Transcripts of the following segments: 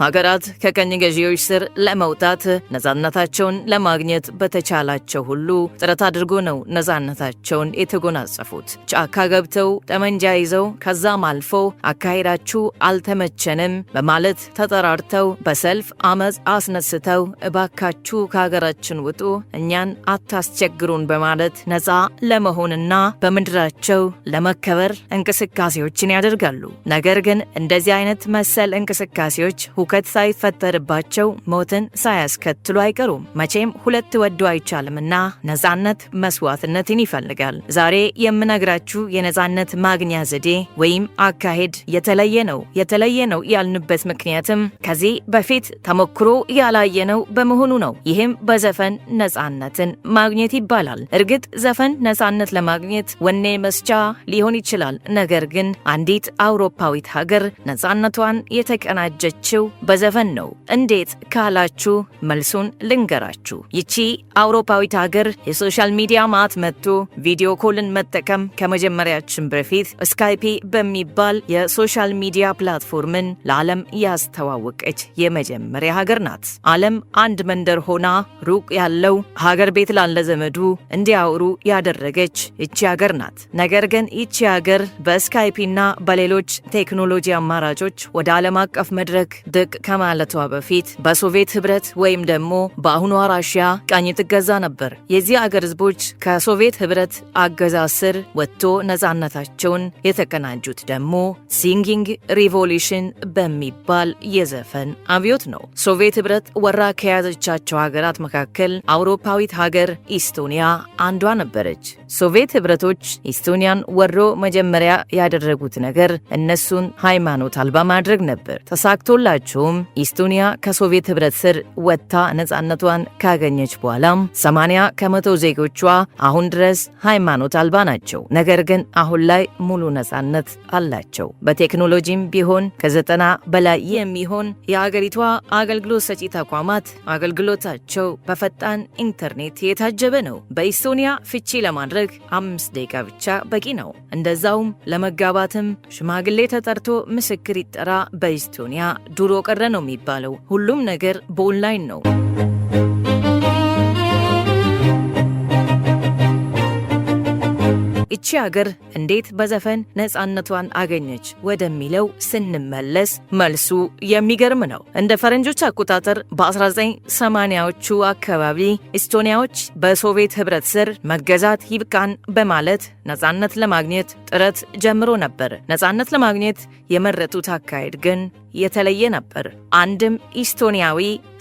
ሀገራት ከቅኝ ገዢዎች ስር ለመውጣት፣ ነጻነታቸውን ለማግኘት በተቻላቸው ሁሉ ጥረት አድርጎ ነው ነጻነታቸውን የተጎናጸፉት። ጫካ ገብተው፣ ጠመንጃ ይዘው፣ ከዛም አልፎ አካሄዳችሁ አልተመቸንም በማለት ተጠራርተው በሰልፍ አመፅ አስነስተው እባካችሁ ከሀገራችን ውጡ፣ እኛን አታስቸግሩን በማለት ነፃ ለመሆንና በምድራቸው ለመከበር እንቅስቃሴዎችን ያደርጋሉ። ነገር ግን እንደዚህ አይነት መሰል እንቅስቃሴዎች ሁከት ሳይፈጠርባቸው፣ ሞትን ሳያስከትሉ አይቀሩም። መቼም ሁለት ወዶ አይቻልምና ነፃነት መስዋዕትነትን ይፈልጋል። ዛሬ የምነግራችሁ የነፃነት ማግኛ ዘዴ ወይም አካሄድ የተለየ ነው። የተለየ ነው ያልንበት ምክንያትም ከዚህ በፊት ተሞክሮ ያላየነው በመሆኑ ነው። ይህም በዘፈን ነፃነትን ማግኘት ይባላል። እርግጥ ዘፈን ነፃነት ለማግኘት ወኔ መስጫ ሊሆን ይችላል። ነገር ግን አንዲት አውሮፓዊት ሀገር ነፃነቷን የተቀናጀችው በዘፈን ነው። እንዴት ካላችሁ መልሱን ልንገራችሁ። ይቺ አውሮፓዊት ሀገር የ social media ማት መጥቶ video call ን መጠቀም ከመጀመሪያችን በፊት Skype በሚባል የ social media platform ን ለዓለም ያስተዋወቀች የመጀመሪያ ሀገር ናት። ዓለም አንድ መንደር ሆና ሩቅ ያለው ሀገር ቤት ላለ ዘመዱ እንዲያወሩ ያደረገች ይቺ ሀገር ናት። ነገር ግን ይቺ ሀገር በ Skype ና በሌሎች ቴክኖሎጂ አማራጮች ወደ ዓለም አቀፍ መድረክ ብቅ ከማለቷ በፊት በሶቪየት ህብረት ወይም ደግሞ በአሁኗ ራሽያ ቅኝ ትገዛ ነበር። የዚህ አገር ህዝቦች ከሶቪየት ህብረት አገዛዝ ስር ወጥቶ ነፃነታቸውን የተቀናጁት ደግሞ singing revolution በሚባል የዘፈን አብዮት ነው። ሶቪየት ህብረት ወራ ከያዘቻቸው ሀገራት መካከል አውሮፓዊት ሀገር ኢስቶኒያ አንዷ ነበረች። ሶቪየት ህብረቶች ኢስቶኒያን ወሮ መጀመሪያ ያደረጉት ነገር እነሱን ሃይማኖት አልባ ማድረግ ነበር። ተሳክቶላቸውም ኢስቶኒያ ከሶቪየት ህብረት ስር ወጥታ ነፃነቷን ካገኘች በኋላም 80% ዜጎቿ አሁን ድረስ ሃይማኖት አልባ ናቸው። ነገር ግን አሁን ላይ ሙሉ ነፃነት አላቸው። በቴክኖሎጂም ቢሆን ከ90 በላይ የሚሆን የአገሪቷ አገልግሎት ሰጪ ተቋማት አገልግሎታቸው በፈጣን ኢንተርኔት የታጀበ ነው። በኢስቶኒያ ፍቺ ለማድረግ 5 ደቂቃ ብቻ በቂ ነው። እንደዛውም ለመጋባትም ሽማግሌ ተጠርቶ ምስክር ይጠራ በኢስቶኒያ ድሮ ቀረ ነው የሚባለው። ሁሉም ነገር በኦንላይን ነው። እቺ ሀገር እንዴት በዘፈን ነፃነቷን አገኘች ወደሚለው ስንመለስ መልሱ የሚገርም ነው። እንደ ፈረንጆች አቆጣጠር በ1980ዎቹ አካባቢ ኢስቶኒያዎች በሶቪየት ህብረት ስር መገዛት ይብቃን በማለት ነፃነት ለማግኘት ጥረት ጀምሮ ነበር። ነፃነት ለማግኘት የመረጡት አካሄድ ግን የተለየ ነበር። አንድም ኢስቶኒያዊ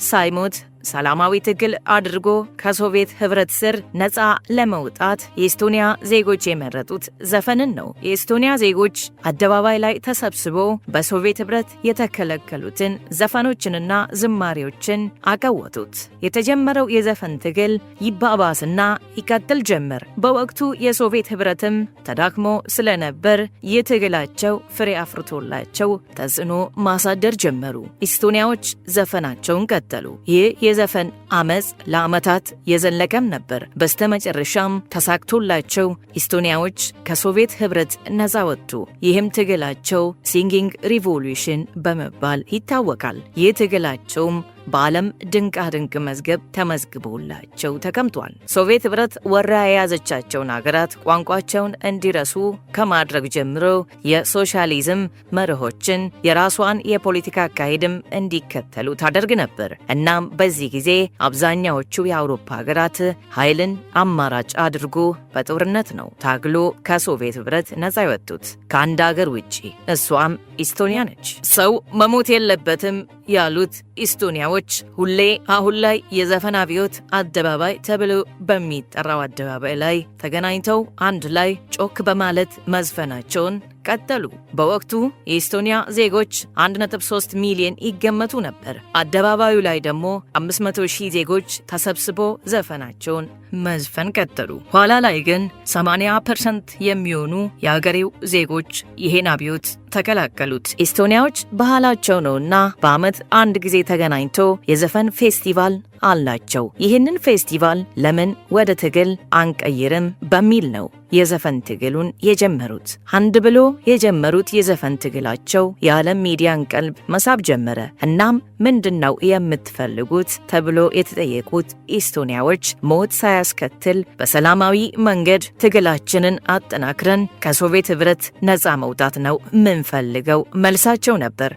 ሳይሞት ሰላማዊ ትግል አድርጎ ከሶቪየት ህብረት ስር ነፃ ለመውጣት የኤስቶኒያ ዜጎች የመረጡት ዘፈንን ነው። የኤስቶኒያ ዜጎች አደባባይ ላይ ተሰብስቦ በሶቪየት ህብረት የተከለከሉትን ዘፈኖችንና ዝማሬዎችን አቀወጡት። የተጀመረው የዘፈን ትግል ይባባስና ይቀጥል ጀመር። በወቅቱ የሶቪየት ህብረትም ተዳክሞ ስለነበር የትግላቸው ፍሬ አፍርቶላቸው ተጽዕኖ ማሳደር ጀመሩ። ኢስቶኒያዎች ዘፈናቸውን ቀጠሉ። ይህ የዘፈን አመፅ ለዓመታት የዘለቀም ነበር። በስተመጨረሻም ተሳክቶላቸው ኢስቶኒያዎች ከሶቪየት ህብረት ነፃ ወጡ። ይህም ትግላቸው singing revolution በመባል ይታወቃል። ይህ ትግላቸውም በዓለም ድንቃድንቅ መዝገብ ተመዝግቦላቸው ተቀምጧል። ሶቪየት ህብረት ወራ የያዘቻቸውን ሀገራት ቋንቋቸውን እንዲረሱ ከማድረግ ጀምሮ የሶሻሊዝም መርሆችን፣ የራሷን የፖለቲካ አካሄድም እንዲከተሉ ታደርግ ነበር። እናም በዚህ ጊዜ አብዛኛዎቹ የአውሮፓ ሀገራት ኃይልን አማራጭ አድርጎ በጦርነት ነው ታግሎ ከሶቪየት ህብረት ነጻ የወጡት፣ ከአንድ ሀገር ውጪ፣ እሷም ኢስቶኒያ ነች። ሰው መሞት የለበትም ያሉት ኢስቶኒያዎች ሁሌ አሁን ላይ የዘፈን አብዮት አደባባይ ተብሎ በሚጠራው አደባባይ ላይ ተገናኝተው አንድ ላይ ጮክ በማለት መዝፈናቸውን ቀጠሉ። በወቅቱ የኢስቶኒያ ዜጎች 1.3 ሚሊዮን ይገመቱ ነበር። አደባባዩ ላይ ደግሞ 500 ሺህ ዜጎች ተሰብስቦ ዘፈናቸውን መዝፈን ቀጠሉ። ኋላ ላይ ግን 80% የሚሆኑ የአገሬው ዜጎች ይሄን አብዮት ተቀላቀሉት። ኢስቶኒያዎች ባህላቸው ነውና በዓመት አንድ ጊዜ ተገናኝቶ የዘፈን ፌስቲቫል አላቸው። ይህንን ፌስቲቫል ለምን ወደ ትግል አንቀይርም በሚል ነው የዘፈን ትግሉን የጀመሩት። አንድ ብሎ የጀመሩት የዘፈን ትግላቸው የዓለም ሚዲያን ቀልብ መሳብ ጀመረ። እናም ምንድነው የምትፈልጉት ተብሎ የተጠየቁት ኢስቶኒያዎች ሞት ሳያስከትል በሰላማዊ መንገድ ትግላችንን አጠናክረን ከሶቪየት ኅብረት ነፃ መውጣት ነው ምንፈልገው መልሳቸው ነበር።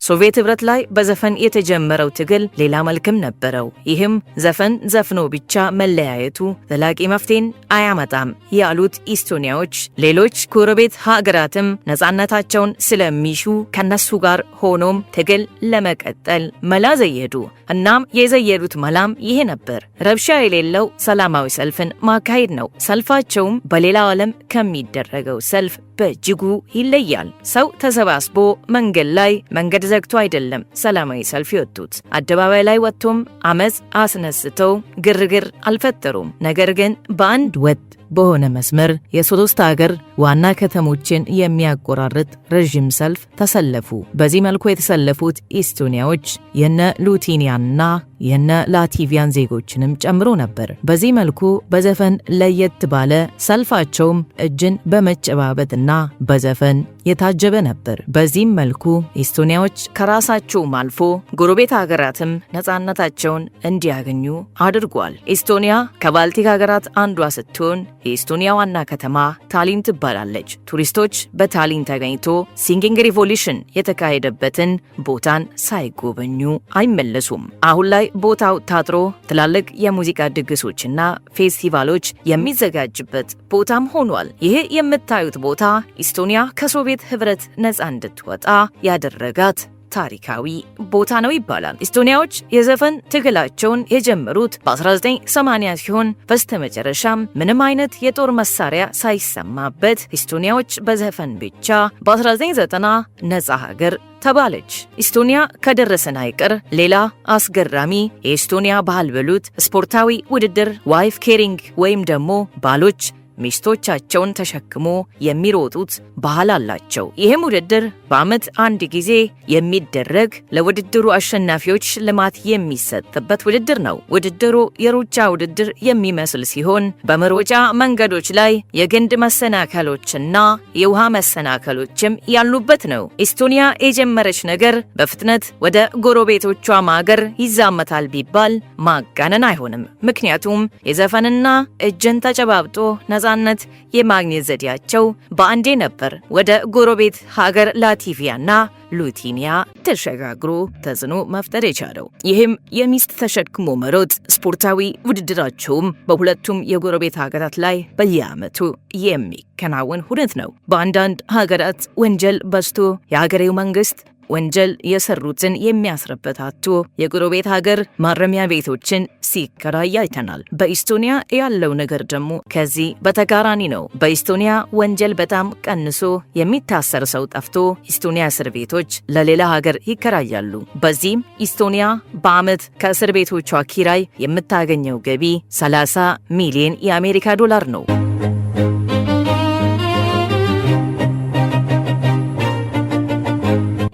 ሶቪየት ኅብረት ላይ በዘፈን የተጀመረው ትግል ሌላ መልክም ነበረው። ይህም ዘፈን ዘፍኖ ብቻ መለያየቱ ዘላቂ መፍትሄን አያመጣም ያሉት ኢስቶኒያዎች ሌሎች ጎረቤት ሀገራትም ነፃነታቸውን ስለሚሹ ከነሱ ጋር ሆኖም ትግል ለመቀጠል መላ ዘየዱ። እናም የዘየዱት መላም ይሄ ነበር። ረብሻ የሌለው ሰላማዊ ሰልፍን ማካሄድ ነው። ሰልፋቸውም በሌላው ዓለም ከሚደረገው ሰልፍ በእጅጉ ይለያል። ሰው ተሰባስቦ መንገድ ላይ መንገድ ዘግቶ አይደለም ሰላማዊ ሰልፍ የወጡት። አደባባይ ላይ ወጥቶም አመፅ አስነስተው ግርግር አልፈጠሩም። ነገር ግን በአንድ ወጥ በሆነ መስመር የሶስት ሀገር ዋና ከተሞችን የሚያቆራርጥ ረዥም ሰልፍ ተሰለፉ። በዚህ መልኩ የተሰለፉት ኢስቶኒያዎች የነ ሉቲኒያንና የነ ላቲቪያን ዜጎችንም ጨምሮ ነበር። በዚህ መልኩ በዘፈን ለየት ባለ ሰልፋቸውም እጅን በመጨባበጥና በዘፈን የታጀበ ነበር። በዚህም መልኩ ኢስቶኒያዎች ከራሳቸውም አልፎ ጎረቤት ሀገራትም ነፃነታቸውን እንዲያገኙ አድርጓል። ኢስቶኒያ ከባልቲክ ሀገራት አንዷ ስትሆን የኢስቶኒያ ዋና ከተማ ታሊን ትባላለች። ቱሪስቶች በታሊን ተገኝቶ Singing Revolution የተካሄደበትን ቦታን ሳይጎበኙ አይመለሱም። አሁን ላይ ቦታው ታጥሮ ትላልቅ የሙዚቃ ድግሶችና ፌስቲቫሎች የሚዘጋጅበት ቦታም ሆኗል። ይህ የምታዩት ቦታ ኢስቶኒያ ከሶቪየት ኅብረት ነፃ እንድትወጣ ያደረጋት ታሪካዊ ቦታ ነው ይባላል። ኢስቶኒያዎች የዘፈን ትግላቸውን የጀመሩት በ1980 ሲሆን በስተመጨረሻም ምንም አይነት የጦር መሳሪያ ሳይሰማበት ኢስቶኒያዎች በዘፈን ብቻ በ1990 ነፃ ሀገር ተባለች። ኢስቶኒያ ከደረሰን አይቀር ሌላ አስገራሚ የኢስቶኒያ ባህል በሉት ስፖርታዊ ውድድር wife carrying ወይም ደግሞ ባሎች ሚስቶቻቸውን ተሸክሞ የሚሮጡት ባህል አላቸው። ይህም ውድድር በዓመት አንድ ጊዜ የሚደረግ ለውድድሩ አሸናፊዎች ሽልማት የሚሰጥበት ውድድር ነው። ውድድሩ የሩጫ ውድድር የሚመስል ሲሆን በመሮጫ መንገዶች ላይ የግንድ መሰናከሎችና የውሃ መሰናከሎችም ያሉበት ነው። ኢስቶኒያ የጀመረች ነገር በፍጥነት ወደ ጎረቤቶቿ ሀገር ይዛመታል ቢባል ማጋነን አይሆንም። ምክንያቱም የዘፈንና እጅን ተጨባብጦ ነፃነት የማግኘት ዘዴያቸው በአንዴ ነበር ወደ ጎረቤት ሀገር ላቲቪያና ሉቲኒያ ተሸጋግሮ ተጽዕኖ መፍጠር የቻለው። ይህም የሚስት ተሸክሞ መሮጥ ስፖርታዊ ውድድራቸውም በሁለቱም የጎረቤት ሀገራት ላይ በየዓመቱ የሚከናወን ሁነት ነው። በአንዳንድ ሀገራት ወንጀል በዝቶ የሀገሬው መንግስት ወንጀል የሰሩትን የሚያስረበታቱ የጎረቤት ሀገር ማረሚያ ቤቶችን ሲከራይ አይተናል። በኢስቶኒያ ያለው ነገር ደግሞ ከዚህ በተቃራኒ ነው። በኢስቶኒያ ወንጀል በጣም ቀንሶ የሚታሰር ሰው ጠፍቶ ኢስቶኒያ እስር ቤቶች ለሌላ ሀገር ይከራያሉ። በዚህም ኢስቶኒያ በዓመት ከእስር ቤቶቿ ኪራይ የምታገኘው ገቢ 30 ሚሊዮን የአሜሪካ ዶላር ነው።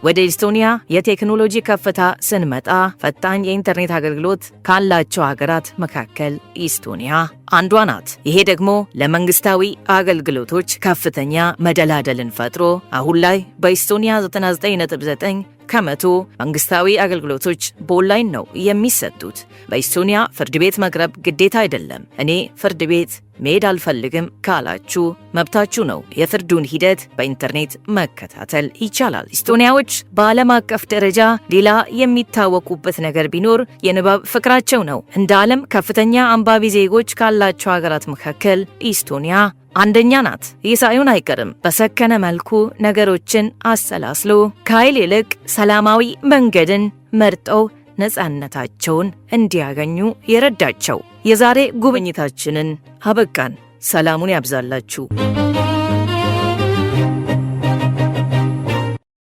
ወደ ኢስቶኒያ የቴክኖሎጂ ከፍታ ስንመጣ ፈጣን የኢንተርኔት አገልግሎት ካላቸው ሀገራት መካከል ኢስቶኒያ አንዷ ናት። ይሄ ደግሞ ለመንግስታዊ አገልግሎቶች ከፍተኛ መደላደልን ፈጥሮ አሁን ላይ በኢስቶኒያ 99.9 ከመቶ መንግስታዊ አገልግሎቶች በኦንላይን ነው የሚሰጡት። በኢስቶኒያ ፍርድ ቤት መቅረብ ግዴታ አይደለም። እኔ ፍርድ ቤት መሄድ አልፈልግም ካላችሁ መብታችሁ ነው። የፍርዱን ሂደት በኢንተርኔት መከታተል ይቻላል። ኢስቶኒያዎች በዓለም አቀፍ ደረጃ ሌላ የሚታወቁበት ነገር ቢኖር የንባብ ፍቅራቸው ነው። እንደ ዓለም ከፍተኛ አንባቢ ዜጎች ካላቸው ሀገራት መካከል ኢስቶኒያ አንደኛ ናት። ይህ ሳይሆን አይቀርም በሰከነ መልኩ ነገሮችን አሰላስሎ ከኃይል ይልቅ ሰላማዊ መንገድን መርጠው ነፃነታቸውን እንዲያገኙ የረዳቸው። የዛሬ ጉብኝታችንን አበቃን። ሰላሙን ያብዛላችሁ።